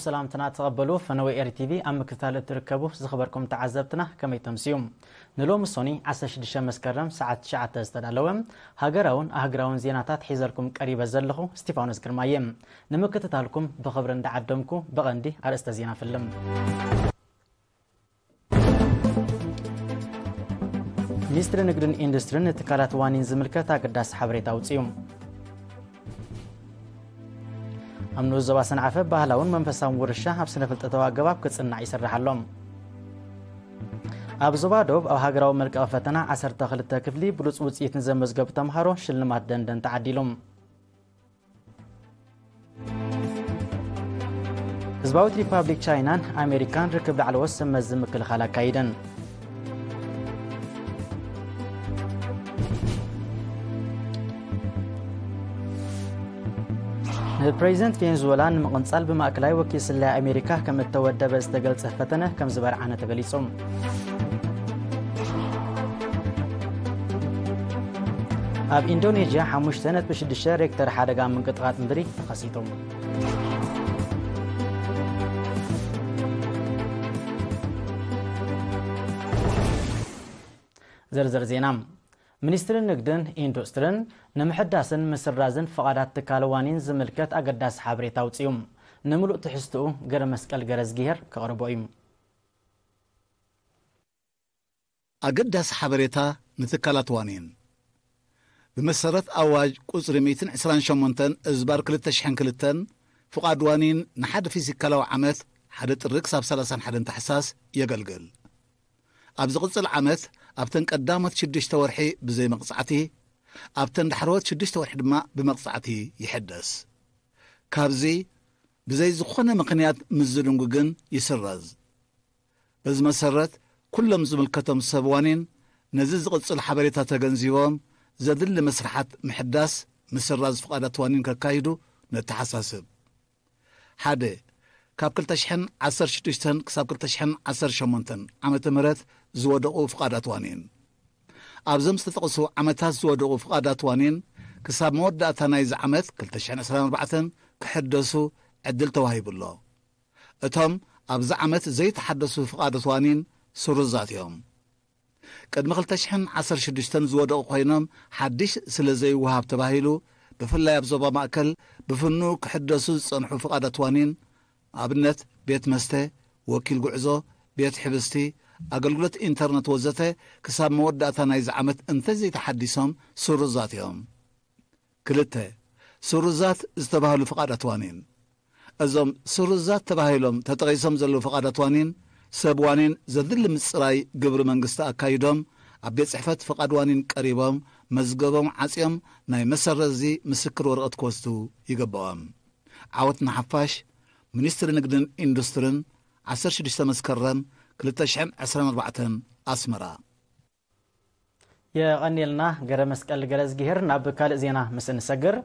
ሰላምትና ተቐበሉ። ፈነወ ኤሪ ቲቪ ኣብ ምክትታል እትርከቡ ዝኸበርኩም ተዓዘብትና ከመይ ተምስዩ? ንሎሚ ሶኒ ዓሰርተ ሽዱሽተ መስከረም ሰዓት ትሽዓተ ዝተዳለወ ሃገራውን ኣህግራውን ዜናታት ሒዘልኩም ቀሪበ ዘለኹ እስቲፋኖስ ግርማየ። ንምክትታልኩም ብኽብሪ እንዳዓደምኩ ብቐንዲ ኣርእስተ ዜና ፍልም። ሚኒስትሪ ንግድን ኢንዱስትሪን ንትካላት ዋኒን ዝምልከት ኣገዳሲ ሓበሬታ ኣውፅዩ። ኣብ ንኡስ ዞባ ሰንዓፈ ባህላውን መንፈሳውን ውርሻ ኣብ ስነ ፍልጠታዊ ኣገባብ ክጽናዕ ይስራሕ ኣሎ። ኣብ ዞባ ዶብ ኣብ ሃገራዊ መልቀቒ ፈተና ዓሰርተ ክልተ ክፍሊ ብሉጽ ውጽኢት ንዘመዝገቡ ተምሃሮ ሽልማት ደንደን ተዓዲሉ። ህዝባዊት ሪፓብሊክ ቻይናን ኣሜሪካን ርክብ ላዕለዎት ሰብ መዚ ምክልኻል ኣካይደን። ንፕሬዚደንት ቬንዙዌላ ንምቕንጻል ብማእከላይ ወኪል ስለያ ኣሜሪካ ከም እተወደበ ዝተገልጸ ፈተነ ከም ዝበርዓነ ተገሊጹ። ኣብ ኢንዶኔዥያ ሓሙሽተ ነጥቢ ሽዱሽተ ሬክተር ሓደጋ ምንቅጥቓጥ ምድሪ ተኸሲቱ። ዝርዝር ዜና። ሚኒስትሪ ንግድን ኢንዱስትርን ንምሕዳስን ምስራዝን ፍቓዳት ትካል ዋኒን ዝምልከት ኣገዳሲ ሓበሬታ ኣውፅዩ። ንምሉእ ትሕዝትኡ ገረ መስቀል ገረዝጊሄር ከቕርቦ እዩ። ኣገዳሲ ሓበሬታ ንትካላት ዋኒን። ብመሰረት ኣዋጅ ቁጽሪ ሚእትን ዕስራን ሸሞንተን እዝባር ክልተ ሽሕን ክልተን፣ ፍቓድ ዋኒን ንሓደ ፊዚካላዊ ዓመት፣ ሓደ ጥሪ ክሳብ ሰላሳን ሓደን ታሕሳስ፣ የገልግል። ኣብ ዝቕጽል ዓመት ኣብተን ቀዳሞት ሽዱሽተ ወርሒ ብዘይ መቕጻዕቲ፣ ኣብተን ዳሕረዎት ሽዱሽተ ወርሒ ድማ ብመቕጻዕቲ ይሕደስ። ካብዚ ብዘይ ዝኾነ ምኽንያት ምስ ዝድንጉ ግን ይስረዝ። በዚ መሰረት ኩሎም ዝምልከቶም ሰብ ዋኒን ነዚ ዝቕጽል ሓበሬታ ተገንዚቦም ዘድሊ መስርሓት ምሕዳስ ምስራዝ ፍቓዳት ዋኒን ከካይዱ ነተሓሳስብ። ሓደ፣ ካብ ክልተ ሽሕን ዓሰርተ ሽዱሽተን ክሳብ ክልተ ሽሕን ዓሰርተ ሸሞንተን ዓመተ ምህረት ዝወደቑ ፍቓዳት ዋኒን። ኣብዞም ዝተጠቕሱ ዓመታት ዝወደቑ ፍቓዳት ዋኒን ክሳብ መወዳእታ ናይዚ ዓመት ክልተ ሽሕን ዕስራን ኣርባዕተን ክሕደሱ ዕድል ተዋሂቡ ኣሎ። እቶም ኣብዚ ዓመት ዘይተሓደሱ ፍቓዳት ዋኒን ስሩዛት እዮም። ቅድሚ ክልተ ሽሕን ዓሰርተ ሽዱሽተን ዝወደቑ ኮይኖም ሓድሽ ስለ ዘይወሃብ ተባሂሉ፣ ብፍላይ ኣብ ዞባ ማእከል ብፍኑ ክሕደሱ ዝጸንሑ ፍቓዳት ዋኒን፣ ኣብነት ቤት መስተ፣ ወኪል ጉዕዞ፣ ቤት ሕብስቲ፣ ኣገልግሎት ኢንተርነት ወዘተ ክሳብ መወዳእታ ናይዚ ዓመት እንተዘይተሓዲሶም ስሩዛት እዮም። ክልተ፣ ስሩዛት ዝተባህሉ ፍቓዳት ዋኒን። እዞም ስሩዛት ተባሂሎም ተጠቒሶም ዘለዉ ፍቓዳት ዋኒን፣ ሰብ ዋኒን ዘድሊ ምጽራይ ግብሪ መንግስቲ ኣካይዶም፣ ኣብ ቤት ጽሕፈት ፍቓድ ዋኒን ቀሪቦም፣ መዝገቦም ዓጽዮም፣ ናይ መሰረዚ ምስክር ወረቐት ክወስዱ ይግብኦም። ዓወት ንሓፋሽ፣ ሚኒስትሪ ንግድን ኢንዱስትርን፣ ዓሰርተ ሽዱሽተ መስከረም ክልተ ሽሕን ዕስራን ኣርባዕተን፣ ኣስመራ። የቐንየልና ገረ መስቀል ገረዝጊሄር። ናብ ካልእ ዜና ምስ እንሰግር፣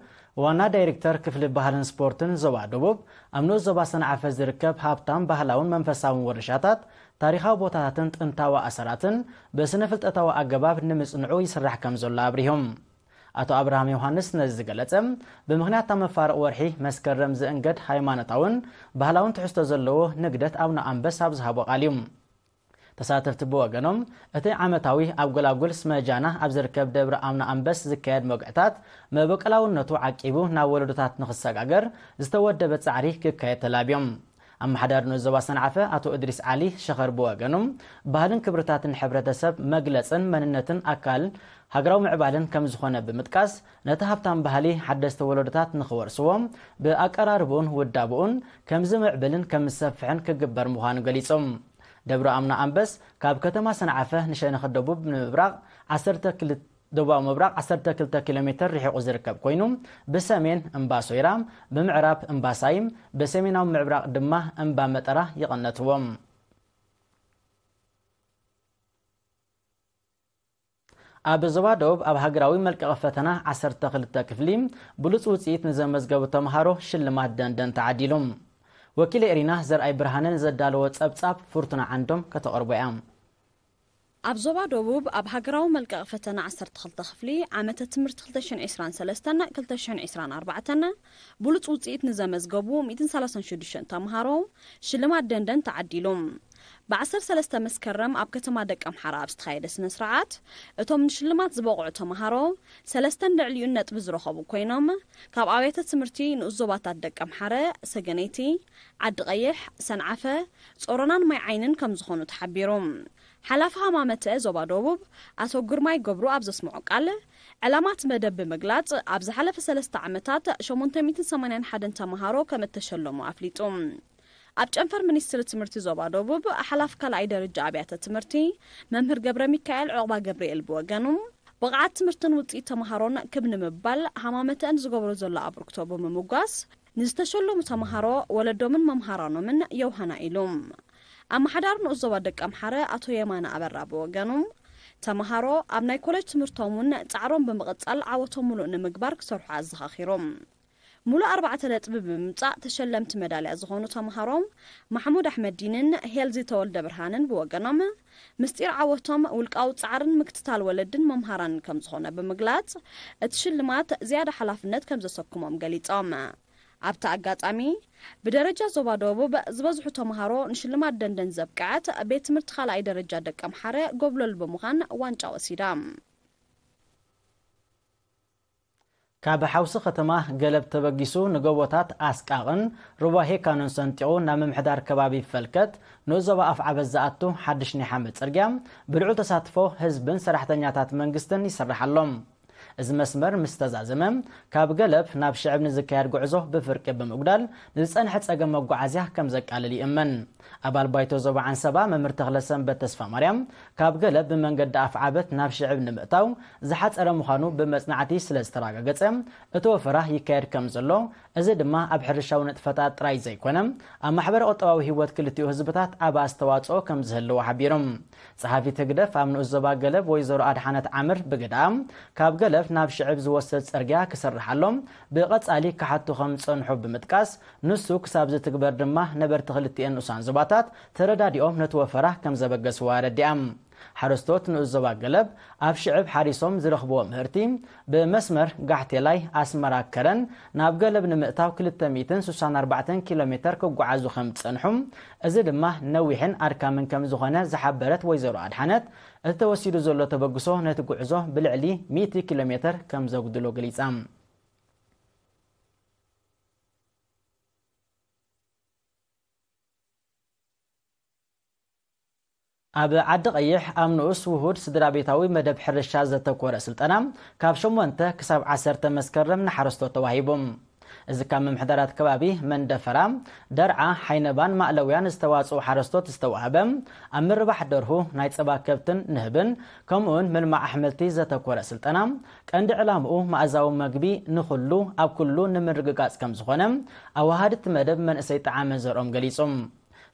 ዋና ዳይሬክተር ክፍሊ ባህልን ስፖርትን ዞባ ደቡብ ኣብ ንኡስ ዞባ ሰንዓፈ ዝርከብ ሃብታም ባህላውን መንፈሳውን ወረሻታት፣ ታሪኻዊ ቦታታትን ጥንታዊ ኣሰራትን ብስነ ፍልጠታዊ ኣገባብ ንምጽንዑ ይስራሕ ከም ዘሎ ኣብሪሆም። ኣቶ ኣብርሃም ዮሃንስ ነዚ ዝገለጸ፣ ብምኽንያት መፋርቕ ወርሒ መስከረም ዝእንገድ ሃይማኖታውን ባህላውን ትሕዝቶ ዘለዎ ንግደት ኣቡነ ኣንበስ ኣብ ዝሃቦ ቃል እዩ። ተሳተፍቲ ብወገኖም፣ እቲ ዓመታዊ ኣብ ጎላጉል ስመጃና ኣብ ዝርከብ ደብረ ኣምና ኣንበስ ዝካየድ መግዕታት መበቀላውነቱ ዓቂቡ ናብ ወለዶታት ንኽሰጋገር ዝተወደበ ጻዕሪ ክካየድ ተላብዮም። ኣመሓዳሪ ንኡስ ዞባ ሰንዓፈ ኣቶ እድሪስ ዓሊ ሸኸር ብወገኑ፣ ባህልን ክብርታትን ሕብረተሰብ መግለጽን መንነትን ኣካል ሃገራዊ ምዕባለን ከም ዝኾነ ብምጥቃስ፣ ነቲ ሃብታም ባህሊ ሓደስቲ ወለዶታት ንኽወርስዎ ብኣቀራርብኡን ውዳብኡን ከም ዝምዕብልን ከም ዝሰፍሕን ክግበር ምዃኑ ገሊጾም። ደብረ ኣምና ኣንበስ ካብ ከተማ ሰንዓፈ ንሸነኽ ደቡብ ንምብራቕ ዓሰርተ ክልተ ደቡባዊ ምብራቕ ዓሰርተ ክልተ ኪሎ ሜትር ርሒቑ ዝርከብ ኮይኑ፣ ብሰሜን እምባ ሶይራ፣ ብምዕራብ እምባ ሳይም፣ ብሰሜናዊ ምዕራብ ድማ እምባ መጠራ ይቐነትዎ። ኣብ ዞባ ደቡብ ኣብ ሃገራዊ መልቀቒ ፈተና ዓሰርተ ክልተ ክፍሊ ብሉጽ ውጽኢት ንዘመዝገቡ ተምሃሮ ሽልማት ደንደን ተዓዲሉ። ወኪል ኤሪና ዘርኣይ ብርሃነ ንዘዳለዎ ጸብጻብ ፍርቱና ዓንዶም ከተቕርቦ እያ። ኣብ ዞባ ደቡብ ኣብ ሃገራዊ መልቀቂ ፈተና ዓሰርተ ክልተ ክፍሊ ዓመተ ትምህርቲ ክልተ ሽሕን ዕስራን ሰለስተን ክልተ ሽሕን ዕስራን ኣርባዕተን ብሉጽ ውጽኢት ንዘመዝገቡ ሚእትን ሰላሳን ሽዱሽተን ተምሃሮ ሽልማት ደንደን ተዓዲሉ። ብ ዓሰርተ ሰለስተ መስከረም ኣብ ከተማ ደቀምሓረ ኣብ ዝተኻየደ ስነ ስርዓት፣ እቶም ንሽልማት ዝበቕዑ ተምሃሮ ሰለስተን ልዕሊኡን ነጥቢ ዝረኸቡ ኮይኖም፣ ካብ ኣብያተ ትምህርቲ ንኡስ ዞባታት ደቀምሓረ፣ ሰገነይቲ፣ ዓዲ ቀይሕ፣ ሰንዓፈ፣ ጾሮናን ማይ ዓይንን ከም ዝኾኑ ተሓቢሩ። ሓላፊ ሃማመተ ዞባ ደቡብ ኣቶ ግርማይ ገብሩ ኣብ ዘስምዖ ቃል፣ ዕላማ እቲ መደብ ብምግላጽ፣ ኣብ ዝሓለፈ ሰለስተ ዓመታት ሸሞንተ ሚእትን ሰማንያን ሓደን ተምሃሮ ከም እተሸለሙ ኣፍሊጡ። ኣብ ጨንፈር ሚኒስትሪ ትምህርቲ ዞባ ደቡብ ሓላፊ ካልኣይ ደረጃ ኣብያተ ትምህርቲ መምህር ገብረ ሚካኤል ዑቕባ ገብርኤል ብወገኑ፣ ብቕዓት ትምህርትን ውጽኢት ተምሃሮን ክብ ንምባል ሃማመተአን ዝገብሮ ዘሎ ኣበርክቶ ብምምጓስ፣ ንዝተሸለሙ ተምሃሮ ወለዶምን መምሃራኖምን የውሃና ኢሉ። ኣመሓዳሪ ንኡስ ዞባ ደቀምሓረ ኣቶ የማነ ኣበራ ብወገኑ፣ ተምሃሮ ኣብ ናይ ኮሌጅ ትምህርቶም እውን ጻዕሮም ብምቕጻል ዓወቶም ምሉእ ንምግባር ክሰርሑ ኣዘኻኺሮም። ሙሉእ ኣርባዕተ ነጥቢ ብምምጻእ ተሸለምቲ መዳልያ ዝኾኑ ተምሃሮ ማሕሙድ ኣሕመዲንን ሄልዚ ተወልደ ብርሃንን ብወገኖም፣ ምስጢር ዓወቶም ውልቃዊ ጻዕርን ምክትታል ወለድን መምሃራንን ከም ዝኾነ ብምግላጽ፣ እቲ ሽልማት ዝያዳ ሓላፍነት ከም ዘሰክሞም ገሊጾም። ኣብቲ ኣጋጣሚ፣ ብደረጃ ዞባ ደቡብ ዝበዝሑ ተምሃሮ ንሽልማት ደንደን ዘብቅዐት ቤት ትምህርቲ ካልኣይ ደረጃ ደቀምሓረ ጎብለል ብምዃን ዋንጫ ወሲዳ። ካብ ሓውሲ ከተማ ገለብ ተበጊሱ ንጎቦታት ኣስቃቕን ሩባ ሄካኖን ሰንጢቑ ናብ ምምሕዳር ከባቢ ፈልከት ንኡስ ዞባ ኣፍዓበት ዝኣቱ ሓድሽ ናይ ሓመድ ጽርግያ ብልዑል ተሳትፎ ህዝብን ሰራሕተኛታት መንግስትን ይስራሕ ኣሎ። እዚ መስመር ምስ ተዛዘመ፣ ካብ ገለብ ናብ ሽዕብ ንዝካየድ ጉዕዞ ብፍርቂ ብምጉዳል ንዝጸንሐ ጸገም መጓዓዝያ ከም ዘቃልል ይእመን። ኣባል ባይቶ ዞባ ዓንሰባ መምህር ተኽለሰንበት ተስፋማርያም፣ ካብ ገለብ ብመንገዲ ኣፍዓበት ናብ ሽዕብ ንምእታው ዝሓጸረ ምዃኑ ብመጽናዕቲ ስለ ዝተረጋገጸ፣ እቲ ወፈራ ይካየድ ከም ዘሎ፣ እዚ ድማ ኣብ ሕርሻዊ ንጥፈታት ጥራይ ዘይኮነ፣ ኣብ ማሕበረ ቁጠባዊ ህይወት ክልቲኡ ህዝብታት ዓቢ ኣስተዋጽኦ ከም ዝህልዎ ሓቢሮም። ጸሓፊት ህግደፍ ኣብ ንኡስ ዞባ ገለብ ወይዘሮ ኣድሓነት ዓምር ብግዳ፣ ካብ ገለብ ናብ ሽዕብ ዝወስድ ጽርግያ ክስራሕ ኣሎ፣ ብቐጻሊ ክሓቱ ከም ዝጸንሑ ብምጥቃስ፣ ንሱ ክሳብ ዝትግበር ድማ ነበርቲ ክልቲኤን ንኡሳን ዞባታት ተረዳዲኦም ነቲ ወፈራ ከም ዘበገስዎ ኣረዲኣ። ሓረስቶት ንኡስ ዞባ ገለብ ኣብ ሽዕብ ሓሪሶም ዝረኽብዎ ምህርቲ ብመስመር ጋሕቴላይ ኣስመራ ከረን ናብ ገለብ ንምእታው ክልተ ሚእትን ስሳን ኣርባዕተን ኪሎ ሜተር ክጓዓዙ ከም ዝጸንሑ፣ እዚ ድማ ነዊሕን ኣድካምን ከም ዝኾነ ዝሓበረት ወይዘሮ ኣድሓነት፣ እቲ ተወሲዱ ዘሎ ተበግሶ ነቲ ጉዕዞ ብልዕሊ ሚእቲ ኪሎ ሜተር ከም ዘጉድሎ ገሊጻ። ኣብ ዓዲ ቀይሕ ኣብ ንኡስ ውሁድ ስድራ ቤታዊ መደብ ሕርሻ ዘተኮረ ስልጠና ካብ ሸሞንተ ክሳብ ዓሰርተ መስከረም ንሓረስቶት ተዋሂቡ። እዚ ካብ ምምሕዳራት ከባቢ መንደፈራ፣ ደርዓ፣ ሓይነባን ማእለውያን ዝተዋፅኡ ሓረስቶት ዝተዋህበ ኣብ ምርባሕ ደርሁ፣ ናይ ፀባ ከብትን ንህብን ከምኡውን ምልማዕ ኣሕምልቲ ዘተኮረ ስልጠና ቀንዲ ዕላምኡ መኣዛዊ መግቢ ንኹሉ ኣብ ኩሉ ንምርግጋፅ ከም ዝኾነ ኣወሃድቲ መደብ መንእሰይ ጠዓመ ዘርኦም ገሊጹ።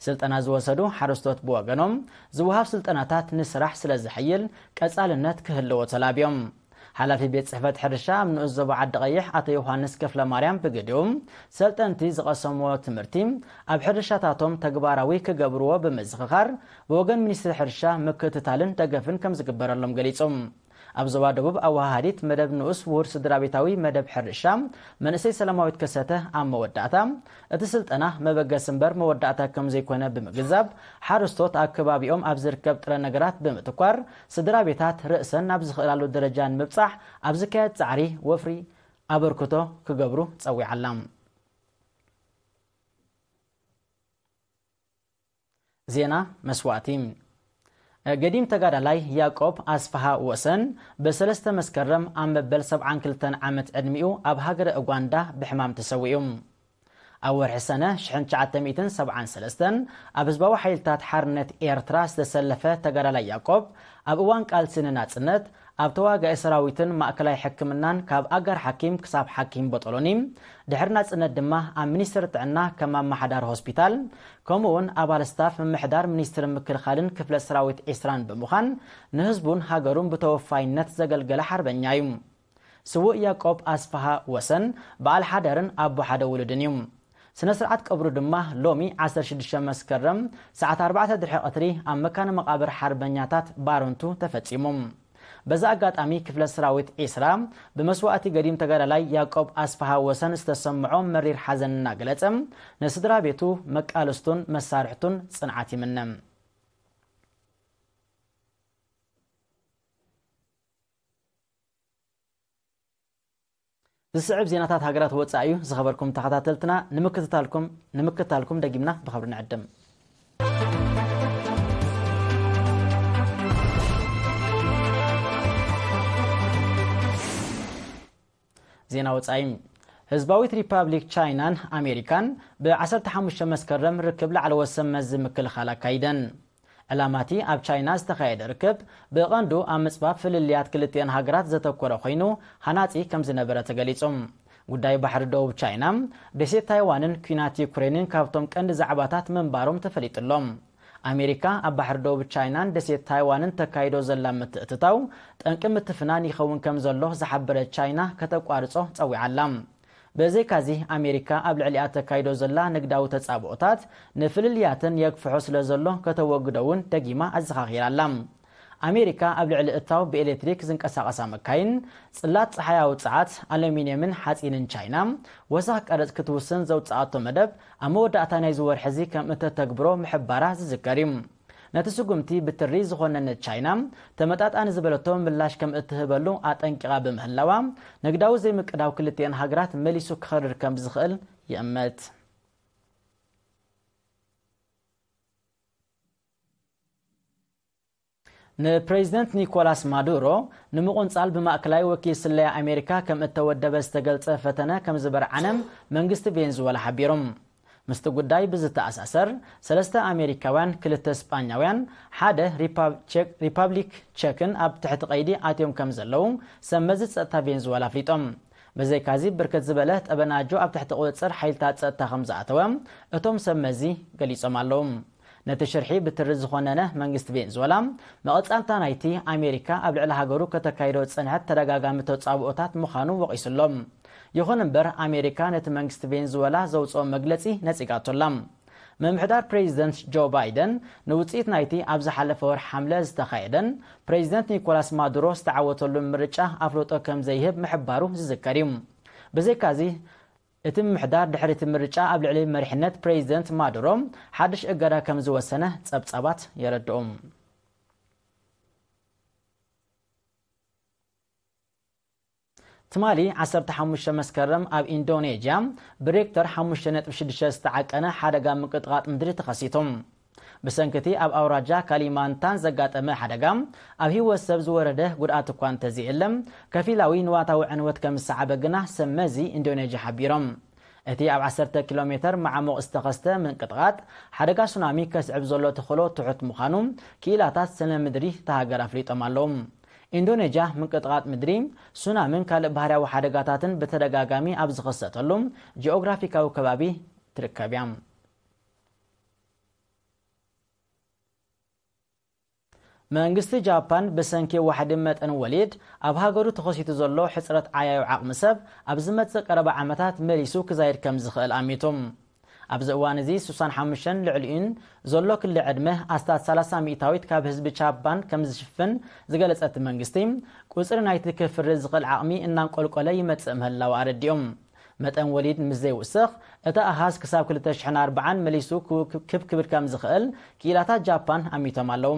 ስልጠና ዝወሰዱ ሓረስቶት ብወገኖም፣ ዝወሃብ ስልጠናታት ንስራሕ ስለ ዘሐይል ቀጻልነት ክህልዎ ተላብዮም። ሓላፊ ቤት ጽሕፈት ሕርሻ ኣብ ንኡስ ዞባ ዓዲ ቀይሕ ኣቶ ዮሃንስ ክፍለ ማርያም ብግዲኡ፣ ሰልጠንቲ ዝቐሰምዎ ትምህርቲ ኣብ ሕርሻታቶም ተግባራዊ ክገብርዎ ብምዝኽኻር፣ ብወገን ሚኒስትሪ ሕርሻ ምክትታልን ደገፍን ከም ዝግበረሎም ገሊጹ። ኣብ ዞባ ደቡብ ኣወሃሃዲት መደብ ንኡስ ውሁድ ስድራ ቤታዊ መደብ ሕርሻ መንእሰይ ሰላማዊት ከሰተ ኣብ መወዳእታ፣ እቲ ስልጠና መበገሲ እምበር መወዳእታ ከም ዘይኮነ ብምግንዛብ፣ ሓረስቶት ኣብ ከባቢኦም ኣብ ዝርከብ ጥረ ነገራት ብምትኳር፣ ስድራ ቤታት ርእሰን ናብ ዝኽእላሉ ደረጃ ንምብጻሕ ኣብ ዝካየድ ጻዕሪ ወፍሪ ኣበርክቶ ክገብሩ ጸዊዓ ኣላ። ዜና መስዋእቲ። ገዲም ተጋዳላይ ያዕቆብ ኣስፍሃ ወሰን ብሰለስተ መስከረም ኣብ መበል ሰብዓን ክልተን ዓመት ዕድሚኡ ኣብ ሃገረ ኡጋንዳ ብሕማም ተሰዊኡ። ኣብ ወርሒ ሰነ ሽሕን ትሽዓተ ሚእትን ሰብዓን ሰለስተን ኣብ ህዝባዊ ሓይልታት ሓርነት ኤርትራ ዝተሰለፈ ተጋዳላይ ያዕቆብ፣ ኣብ እዋን ቃልሲ ንናጽነት ኣብ ተዋጋኢ ሰራዊትን ማእከላይ ሕክምናን ካብ ኣጋር ሓኪም ክሳብ ሓኪም ቦጦሎኒ፣ ድሕሪ ናጽነት ድማ ኣብ ሚኒስትሪ ጥዕና ከም ኣመሓዳሪ ሆስፒታል፣ ከምኡ'ውን ኣባል ስታፍ ምምሕዳር ሚኒስትሪ ምክልኻልን ክፍለ ሰራዊት ዒስራን ብምዃን ንህዝቡን ሃገሩን ብተወፋይነት ዘገልገለ ሓርበኛ እዩ። ስዉእ ያዕቆብ ኣስፍሃ ወሰን በዓል ሓዳርን ኣቦ ሓደ ውሉድን እዩ። ስነ ስርዓት ቀብሩ ድማ ሎሚ ዓሰርተ ሽዱሽተ መስከረም ሰዓት ኣርባዕተ ድሕሪ ቀትሪ ኣብ መካነ መቓብር ሓርበኛታት ባረንቱ ተፈጺሙ። በዚ ኣጋጣሚ ክፍለ ሰራዊት ዒስራ ብመስዋእቲ ገዲም ተጋዳላይ ያዕቆብ ኣስፍሃ ወሰን ዝተሰምዖ መሪር ሓዘን እናገለጸ፣ ንስድራ ቤቱ፣ መቃልስቱን መሳርሕቱን ጽንዓት ይምነ። ዝስዕብ ዜናታት ሃገራት ወጻኢ እዩ። ዝኸበርኩም ተኸታተልትና፣ ንምክትታልኩም፣ ንምክትታልኩም ደጊምና ብኸብሪ ንዕድም። ዜና ወጻኢ። ህዝባዊት ሪፓብሊክ ቻይናን ኣሜሪካን ብ ዓሰርተ ሓሙሽተ መስከረም ርክብ ላዕለዎት ሰብ መዚ ምክልኻል ኣካይደን። ዕላማቲ ኣብ ቻይና ዝተኻየደ ርክብ ብቐንዱ ኣብ ምጽባብ ፍልልያት ክልቲኣን ሃገራት ዘተኮረ ኮይኑ፣ ሃናጺ ከም ዝነበረ ተገሊጹ። ጉዳይ ባሕሪ ደቡብ ቻይና፣ ደሴት ታይዋንን ኲናት ዩክሬንን ካብቶም ቀንዲ ዛዕባታት ምንባሮም ተፈሊጡ ኣሎ። ኣሜሪካ ኣብ ባሕሪ ደቡብ ቻይናን ደሴት ታይዋንን ተካይዶ ዘላ ምትእትታው ጠንቂ ምትፍናን ይኸውን ከም ዘሎ ዝሓበረት ቻይና ከተቋርጾ ጸዊዓ ኣላ። ብዘይካዚ፣ ኣሜሪካ ኣብ ልዕሊኣ ተካይዶ ዘላ ንግዳዊ ተጻብኦታት ንፍልልያተን የግፍሖ ስለ ዘሎ ከተወግዶ እውን ደጊማ ኣዘኻኺራ ኣላ። ኣሜሪካ ኣብ ልዕሊ እታው ብኤሌክትሪክ ዝንቀሳቐሳ መካይን፣ ጽላት ጸሓያዊ ጸዓት፣ ኣሉሚንየምን ሓጺንን ቻይና ወሰኽ ቀረጽ ክትውስን ዘውጽኣቶ መደብ ኣብ መወዳእታ ናይዚ ወርሒ እዚ ከም እተተግብሮ ምሕባራ ዝዝከር እዩ። ነቲ ስጉምቲ ብትሪ ዝኾነነት ቻይና ተመጣጣኒ ዝበለቶ ምላሽ ከም እትህበሉ ኣጠንቂቓ ብምህላዋ፣ ንግዳዊ ዘይምቅዳው ክልቲአን ሃገራት መሊሱ ክኸርር ከም ዝኽእል ይእመት። ንፕሬዚደንት ኒኮላስ ማዱሮ ንምቑንጻል ብማእከላይ ወኪል ስለያ ኣሜሪካ ከም እተወደበ ዝተገልጸ ፈተነ ከም ዝበርዓነ መንግስቲ ቬንዙወላ ሓቢሩ። ምስቲ ጉዳይ ብዝተኣሳሰር፣ ሰለስተ ኣሜሪካውያን፣ ክልተ ስጳኛውያን፣ ሓደ ሪፓብ-፣ ቸክ-፣ ሪፓብሊክ ቸክን ኣብ ትሕቲ ቀይዲ ኣትዮም ከም ዘለዉ ሰብ መዚ ጸጥታ ቬንዙወላ ኣፍሊጦም። ብዘይካዚ፣ ብርክት ዝበለ ጠበናጆ ኣብ ትሕቲ ቁጽጽር ሓይልታት ጸጥታ ከም ዝኣተወ እቶም ሰብ መዚ ገሊጾም ኣለዉ። ነቲ ሽርሒ ብትሪ ዝኾነነ መንግስቲ ቬንዙወላ፣ መቐጻልታ ናይቲ ኣሜሪካ ኣብ ልዕሊ ሃገሩ ከተካይዶ ዝጸንሐት ተደጋጋሚ ተጻብኦታት ምዃኑ ወቒሱ ኣሎ። ይኹን እምበር፣ ኣሜሪካ ነቲ መንግስቲ ቬንዙወላ ዘውጽኦ መግለጺ ነጺጋቶ ኣላ። ምምሕዳር ፕሬዚደንት ጆ ባይደን ንውጽኢት ናይቲ ኣብ ዝሓለፈ ወርሒ ሓምለ ዝተኻየደን ፕሬዚደንት ኒኮላስ ማዱሮ ዝተዓወተሉ ምርጫ ኣፍልጦ ከም ዘይህብ ምሕባሩ ዝዝከር እዩ። ብዘይካዚ፣ እቲ ምምሕዳር ድሕሪ እቲ ምርጫ ኣብ ልዕሊ መሪሕነት ፕሬዚደንት ማዱሮ ሓድሽ እገዳ ከም ዝወሰነ ጸብጻባት የረድኡ። ትማሊ ዓሰርተ ሓሙሽተ መስከረም ኣብ ኢንዶኔዥያ ብሬክተር ሓሙሽተ ነጥቢ ሽዱሽተ ዝተዓቀነ ሓደጋ ምንቅጥቓጥ ምድሪ ተኸሲቱ። ብሰንኪ እቲ ኣብ ኣውራጃ ካሊማንታን ዘጋጠመ ሓደጋ ኣብ ህይወት ሰብ ዝወረደ ጉድኣት እኳ እንተዘየለ፣ ከፊላዊ ንዋታዊ ዕንወት ከም ዝሰዓበ ግና ሰብ መዚ ኢንዶኔዥያ ሓቢሮም። እቲ ኣብ ዓሰርተ ኪሎ ሜተር መዓሙቕ ዝተኸስተ ምንቅጥቓጥ ሓደጋ ሱናሚ ከስዕብ ዘሎ ተኽእሎ ትሑት ምዃኑ ክኢላታት ስነ ምድሪ እታ ሃገር ኣፍሊጦም ኣለዉ። ኢንዶኔዥያ ምንቅጥቓጥ ምድሪ፣ ሱናምን ካልእ ባህርያዊ ሓደጋታትን ብተደጋጋሚ ኣብ ዝኸሰተሉ ጂኦግራፊካዊ ከባቢ ትርከብ እያ። መንግስቲ ጃፓን ብሰንኪ ዋሕዲ መጠን ወሊድ ኣብ ሃገሩ ተኸሲቱ ዘሎ ሕጽረት ዓያዩ ዓቕሚ ሰብ ኣብ ዝመጽእ ቀረባ ዓመታት መሊሱ ክዛይድ ከም ዝኽእል ኣሚቱ። ኣብዚ እዋን እዚ ስሳን ሓሙሽተን ልዕሊኡን ዘሎ ክሊ ዕድመ ኣስታት ሰላሳ ሚእታዊት ካብ ህዝቢ ጃፓን ከም ዝሽፍን ዝገለጸ እቲ መንግስቲ፣ ቁጽሪ ናይቲ ክፍሪ ዝኽእል ዓቕሚ እናንቆልቆለ ይመጽእ ምህላው ኣረዲኦም። መጠን ወሊድ ምስ ዘይውስኽ፣ እቲ ኣሃዝ ክሳብ ክልተ ሽሕን ኣርባዓን መሊሱ ክው-፣ ክብ ክብል ከም ዝኽእል ክኢላታት ጃፓን ኣሚቶም ኣለዉ።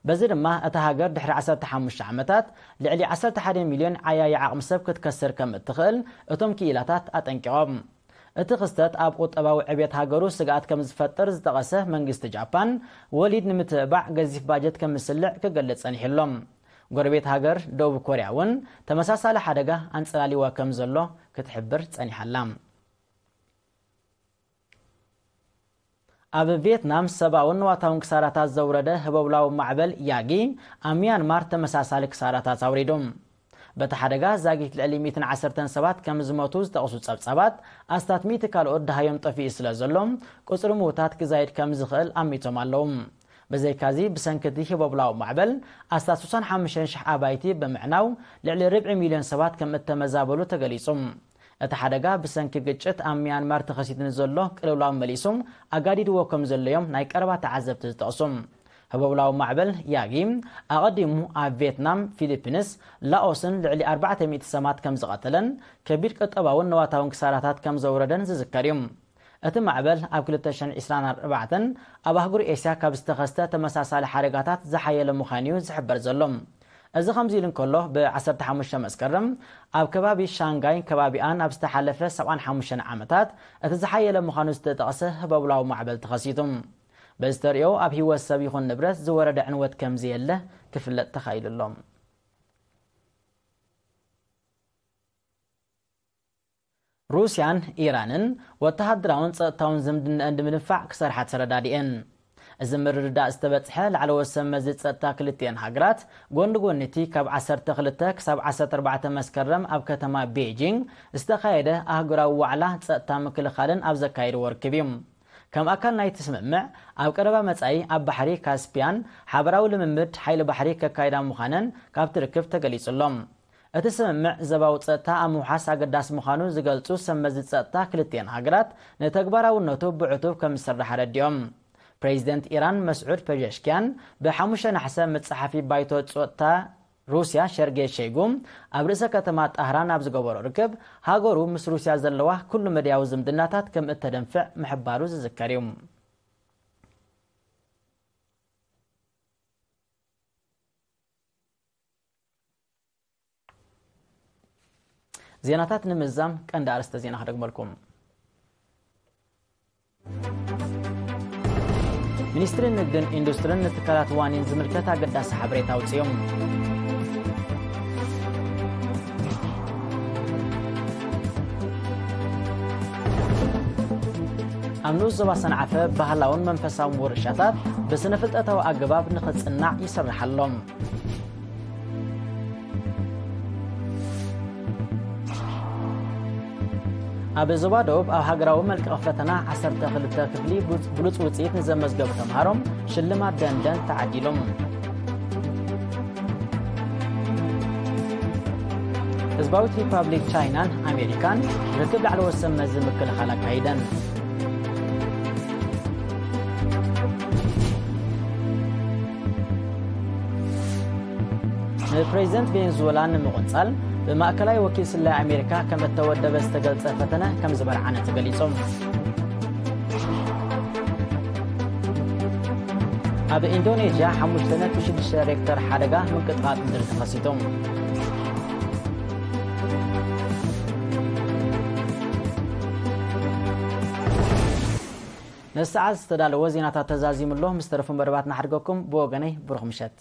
በዚ ድማ እታ ሃገር ድሕሪ ዓሰርተ ሓሙሽተ ዓመታት ልዕሊ ዓሰርተ ሓደ ሚልዮን ዓያዪ ዓቕሚ ሰብ ክትከስር ከም እትኽእል እቶም ክኢላታት ኣጠንቂቖም። እቲ ክስተት ኣብ ቁጠባዊ ዕብየት ሃገሩ ስግኣት ከም ዝፈጥር ዝጠቐሰ መንግስቲ ጃፓን፣ ወሊድ ንምትብባዕ ገዚፍ ባጀት ከም ዝስልዕ ክገልጽ ጸኒሑ ኣሎ። ጎረቤት ሃገር ደቡብ ኮርያ እውን ተመሳሳሊ ሓደጋ ኣንጸላሊዋ ከም ዘሎ ክትሕብር ጸኒሓ ኣላ። ኣብ ቪየትናም ሰብኣውን ንዋታውን ክሳራታት ዘውረደ ህቦብላዊ ማዕበል ያጊ ኣብ ሚያንማር ተመሳሳሊ ክሳራታት ኣውሪዱ። በቲ ሓደጋ ዛጊት ልዕሊ ሚእትን ዓሰርተን ሰባት ከም ዝሞቱ ዝጠቕሱ ጸብጻባት፣ ኣስታት ሚእቲ ካልኦት ደሃዮም ጠፊኡ ስለ ዘሎ፣ ቁጽሪ ምዉታት ክዛይድ ከም ዝኽእል ኣሚቶም ኣለዉ። ብዘይካዚ፣ ብሰንኪ እቲ ህቦብላዊ ማዕበል ኣስታት ስሳን ሓሙሽተን ሽሕ ኣባይቲ ብምዕናው፣ ልዕሊ ርብዒ ሚልዮን ሰባት ከም እተመዛበሉ ተገሊጹ። እቲ ሓደጋ ብሰንኪ ግጭት ኣብ ሚያንማር ተኸሲቱ ንዘሎ ቅልውላው መሊሱ ኣጋዲድዎ ከም ዘሎ እዮም ናይ ቀረባ ተዓዘብቲ ዝጠቕሱ። ህቦብላዊ ማዕበል ያጊ ኣቐዲሙ ኣብ ቪየትናም፣ ፊሊፒንስ፣ ላኦስን ልዕሊ ኣርባዕተ ሚእቲ ሰባት ከም ዝቐተለን ከቢድ ቁጠባውን ንዋታውን ክሳራታት ከም ዘውረደን ዝዝከር እዩ። እቲ ማዕበል ኣብ ክልተ ሽሕን ዕስራን ኣርባዕተን ኣብ ኣህጉር ኤስያ ካብ ዝተኸስተ ተመሳሳሊ ሓደጋታት ዝሓየለ ምዃኑ እዩ ዝሕበር ዘሎ። እዚ ከምዚ ኢሉ እንከሎ፣ ብ ዓሰርተ ሓሙሽተ መስከረም ኣብ ከባቢ ሻንጋይ ከባቢኣን ኣብ ዝተሓለፈ ሰብዓን ሓሙሽተን ዓመታት እቲ ዝሓየለ ምዃኑ ዝተጠቕሰ ህቦብላዊ ማዕበል ተኸሲቱ። በዚ ተርእዮ ኣብ ህይወት ሰብ ይኹን ንብረት ዝወረደ ዕንወት ከም ዘየለ ክፍለጥ ተኻኢሉ ኣሎ። ሩስያን ኢራንን ወተሃደራውን ጸጥታውን ዝምድናኣን ንምድንፋዕ ክሰርሓ ተረዳዲኤን። እዚ ምርድዳእ ዝተበጽሐ ላዕለዎት ሰብ መዚ ጸጥታ ክልቲኤን ሃገራት፣ ጎኒ ጎኒ እቲ ካብ ዓሰርተ ክልተ ክሳብ ዓሰርተ ኣርባዕተ መስከረም ኣብ ከተማ ቤጂንግ ዝተኻየደ ኣህጉራዊ ዋዕላ ጸጥታ ምክልኻልን ኣብ ዘካየድዎ ርክብ እዩ። ከም ኣካል ናይቲ ስምምዕ፣ ኣብ ቀረባ መጻኢ ኣብ ባሕሪ ካስፒያን ሓበራዊ ልምምድ ሓይሊ ባሕሪ ከካይዳ ምዃነን ካብቲ ርክብ ተገሊጹ ኣሎ። እቲ ስምምዕ ዘባዊ ጸጥታ ኣብ ምውሓስ ኣገዳሲ ምዃኑ ዝገልጹ ሰብ መዚ ጸጥታ ክልቲኤን ሃገራት፣ ንተግባራውነቱ ብዕቱብ ከም ዝስራሕ ኣረዲኦም። ፕሬዚደንት ኢራን መስዑድ ፐጀሽኪያን ብሓሙሽተ ነሓሰ ምስ ጸሓፊ ባይቶ ጸጥታ ሩስያ ሸርጌ ሸይጉ ኣብ ርእሰ ከተማ ጣህራን ኣብ ዝገበሮ ርክብ፣ ሃገሩ ምስ ሩስያ ዘለዋ ኩሉ መዳያዊ ዝምድናታት ከም እተደንፍዕ ምሕባሩ ዝዝከር እዩ። ዜናታት ንምዛም ቀንዲ ኣርእስተ ዜና ክደግመልኩም። ሚኒስትሪ ንግድን ኢንዱስትሪን ንትካላት ዋኒን ዝምልከት ኣገዳሲ ሓበሬታ ኣውፅዮም። ኣብ ንኡስ ዞባ ሰንዓፈ ባህላውን መንፈሳውን ውርሻታት ብስነ ፍልጠታዊ ኣገባብ ንኽጽናዕ ይስራሕ ኣሎ። ኣብ ዞባ ደቡብ ኣብ ሃገራዊ መልቀቒ ፈተና ዓሰርተ ክልተ ክፍሊ ብሉጽ ውጽኢት ንዘመዝገቡ ተምሃሮ ሽልማት ደንደን ተዓዲሎም። ህዝባዊት ሪፓብሊክ ቻይናን ኣሜሪካን ርክብ ላዕለዎት ሰብ መዚ ምክልኻል ኣካይደን። ንፕሬዚደንት ቬንዙዌላ ንምቕንጻል ብማእከላይ ወኪል ስለያ ኣሜሪካ ከም እተወደበ ዝተገልጸ ፈተነ ከም ዝበርዓነ ተገሊጹ። ኣብ ኢንዶኔዥያ ሓሙሽተ ነጥቢ ሽዱሽተ ሬክተር ሓደጋ ምንቅጥቃጥ ምድሪ ተኸሲቱ። ነዚ ሰዓት ዝተዳለወ ዜናታት ተዛዚሙ ኣሎ። ምስ ተረፉ መደባት ንሓድገኩም። ብወገነይ ብሩኽ ምሸት።